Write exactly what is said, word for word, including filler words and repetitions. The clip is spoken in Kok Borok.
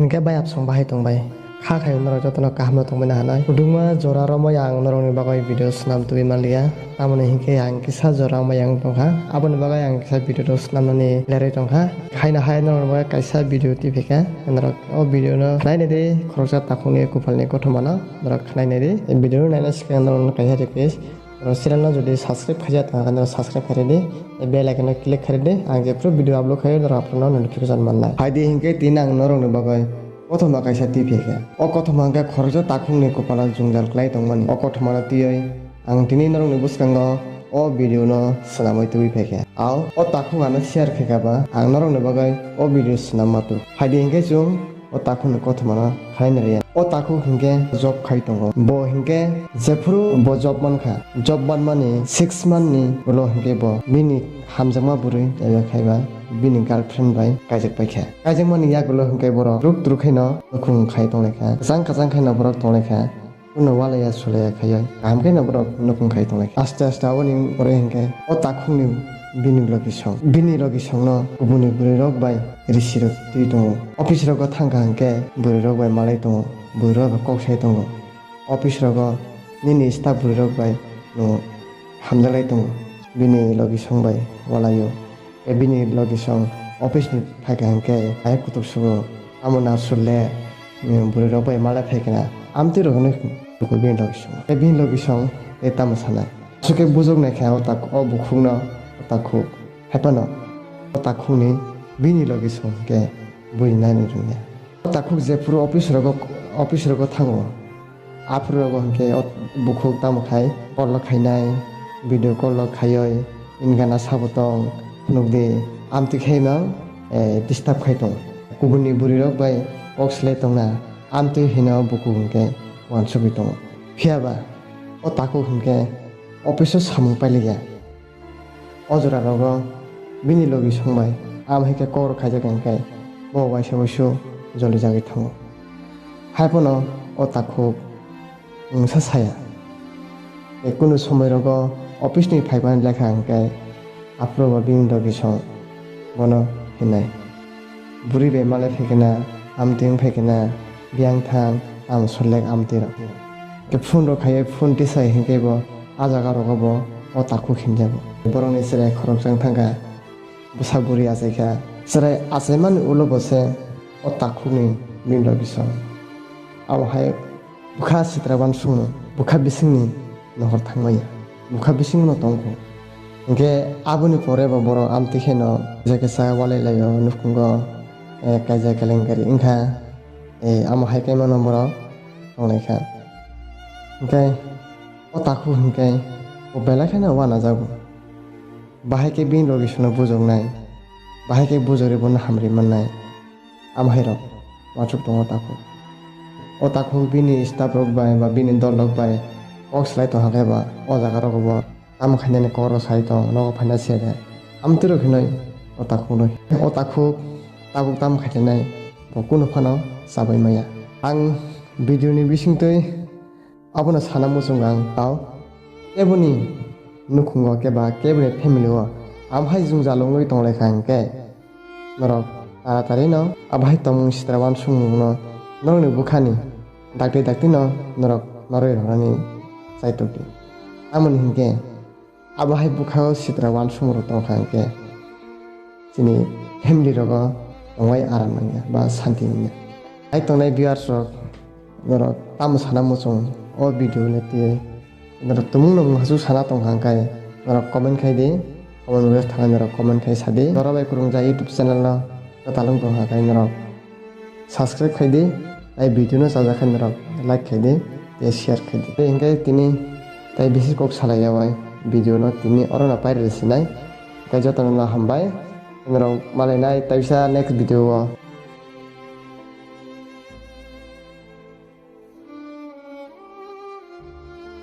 Hwnkhe bai absong bahai tongbai. Kha khayo norok jotono kaham no tongbai na hanai. Kwdwngma jora romwi ang norokni bagwi video swnam tubui manliya. Tamoni hinkhe ang kisa jora wngbai ang tongkha. Aboni bagwi ang kisa video rok swnamnani lerwi tongkha. Haino hai norokni bagwi kaisa video twi phaikha. Norok o video no khnai naidi, khoroksa takhukni kuphalni kothomano norok khnai naidi. Video no naina swkang norokno kaisa request. Norok channel no jodi subscribe khaijak tongkha khe norok subscribe khairidi. Bell icon no click khairidi. Ang jephru video upload khaio norok aphuru no notification mannai. Haidi hinkhe tini ang norokni bagwi kothoma kaisa twi phaikha. O kothoma hwnkhe khoroksa takhukni kwpalo jwngjal kwlai tongmani. O kothomano twiwi ang tini norokni bwskango o video no swnamwi tubui phaikha. Ao o takhuk ano share khaikha ba ang norokni bagwi o video swnam matu. Haidi hinkhe chwng o takhukni kothomano khainai rwya. O takhuk hinkhe job khai tongo. Bo hinkhe jephru bo job mankha. Job manmani six month ni ulo hinkhe bo bini hamjakma bwrwi kaiba khaiba bini girlfriend bai kaijak paikha. Kaijakmani yagulo hinkhe borok ruk truk khaino nukhung khai tonglaikha. Kwchang kwchang khaino borok tonglaikha. Uno walaya sulaya khaioi kaham khe no borok nukhung khai tonglai. Aste aste aboni pore hinkhe o takhukni bini logisong, bini logisongno kubuni bwrwirok bai risirok twi tongo. Office rogo thangkha hinkhe bwrwirok bai malai tongo, bwrwirok kok sai tongo. Office rogo nini staff bwrwirok bai no hamjaklai tongo. Bini logisong bai walaio. Tei bini logisong office ni phaikha hinkhe hai kutuk sugo. Amo na sulle, mm, bwrwi rok bai malai phaikha na. Amtwi rok hinwi kugo bini logisong. Tei bini logisong tei tamo sanai. Aswk khe bujok naikha o tak-, o bukhukno o takhuk. Haiphano o takhukni bini logisong hinkhe buini naina rwngya. O takhuk jephuru office rogo, office rogo thango. Aphuru rogo hinkhe o bukhuk tamo khai call rok khainai, video call rok khaioi, bini gana sabo tong, phunukdi, amtwi khe no, eh, disturb khai tong. Kubuni bwrwi rok bai kok swlai tongna, amtwi hino bukhuk hinkhe uansugwi tongo. Phiyaba o takhuk hinkhe office o samung pailiya. O jora rogo bini logisong bai amo hai khe kok rok khaijak hinkhe bo waisa waisu joli jagwi thango. Haiphano o takhuk wngsa saya. Tei kunu somoi rogo office ni phaimani lekha hinkhe aphuru bo bini logisong bono hinai. Bwrwi bai malai phaikhe na, amtwi wng phaikhe na, biyang thang, tamo sulek amtwi rok. Khe phone rok khaiwi phone tisai hinkhe bo a jaga rogo bo o takhuk hinjago. Borokni chwrai khoroksa wng thangkha, bwsa bwrwi achaikha. Chwrai achaimani ulo bo se o takhukni bini logisong. Abo hai bwkha sitra uansukmung, bwkha bisingni nohor thangmaya, bwkha bisingno tongkho. Hinkhe aboni pore bo borok amtwi kheno je kisa walai laio nukhungo, eh, kaijak kelenkari wngkha, eh, amo hai khe mano borok tonglaikha. Hinkhe o takhuk hinkhe bo belai kheno uanajago. Bahai khe bini logisongno bujoknai, bahai khe bujorwi bono hamri mannai. Amo hai rok uansuk tongo takhuk. O takhuk bini staff rok bai ba bini dol rok bai kok swlai tongkha khe ba o jaga rogo bo tamo khainani kok rok sai tong nogo phaina se de. Amtwi rok hinoi o takhuk no. O takhuk tabuk tamo khainai bo kunu phano chabai maya. Ang video ni bisingtwi abono sana muchungo ang tao. Keboni nukhungo keba keboni family o amhai jwngjal wngwi tonglaikha hinkhe norok taratari no abo hai tongmung sitra uansukmungno norokni bwkhani dakti dakti no norok norwi rwnani chaitok di. Tamoni hinkhe abo hai bwkhao sitra uansukmung rok tongkha hinkhe chini family rogo tongwi aram nangya ba santi nangya. Hai tongnai viewers rok norok tamo sana muchung o video le twi norok tumung no muhasuk sana tongkha hinkhe norok comment khai di, comment box thangwi norok comment khai sa di. Norok bai kwrwngjak YouTube channel no kwtalwng tongkha hinkhe norok subscribe khai di, tei video no chajak khe norok like khai di tei share khai di. Tei hinkhe tini tei bisi kok salai ya bai video no tini oro no pairwlwi sinai. Tei jotono no hambai, norok malainai tei bisa next video o.